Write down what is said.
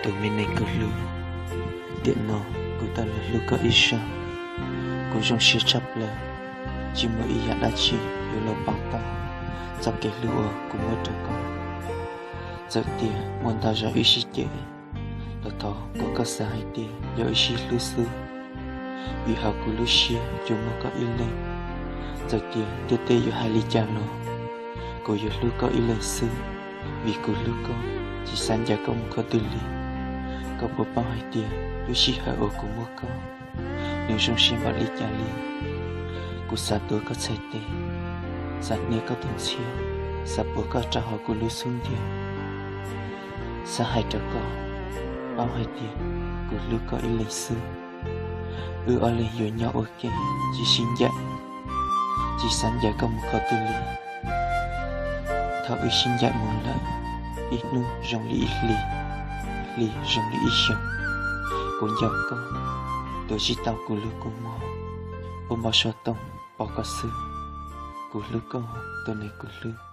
Tus me neeg kuv hlub, tiam no kuv tau los hlub koj ib zaug. Kuv zoo siab tshaj plaws, tsis muaj ib yam dab tsi yuav los pauv tau txoj kev hlub uas kuv muab rau koj. Txawm tias muaj ntau zaus wb sib cem, los thov kom koj xav hais tias yog wb sib hlub xwb, vim hauv kuv lub siab tsuas muaj koj ib leeg. Txawm tias ntiaj teb yuav hais li cas los kuv yuav hlub koj ib leeg xwb, vim kuv hlub koj, tsis xav ncaim koj mus qhov twg li. Koj puas paub hais tias lub sij hawm uas kuv muaj koj, nws zoo siab npaum li cas li? Kuv xav tuav koj txhais tes, xav hnia koj tus ntxhiab, xav puav koj rau hauv kuv lub xub ntiag. Xav hais rau koj paub hais tias kuv hlub koj ib leeg xwb. Wb ob leeg yuav nyob ua ke, tsis sib ncaim, tsis xav ncaim koj mus qhov twg li. Thaum wb sib ncaim mus lawm, ib hnub zoo li ib hlis, hlis zoo li ib xyoos. Kuv nco koj, tuav tsis tau kuv lub kua muag, ua npau suav toog pom koj xwb. Kuv hlub koj, tus neeg kuv hlub.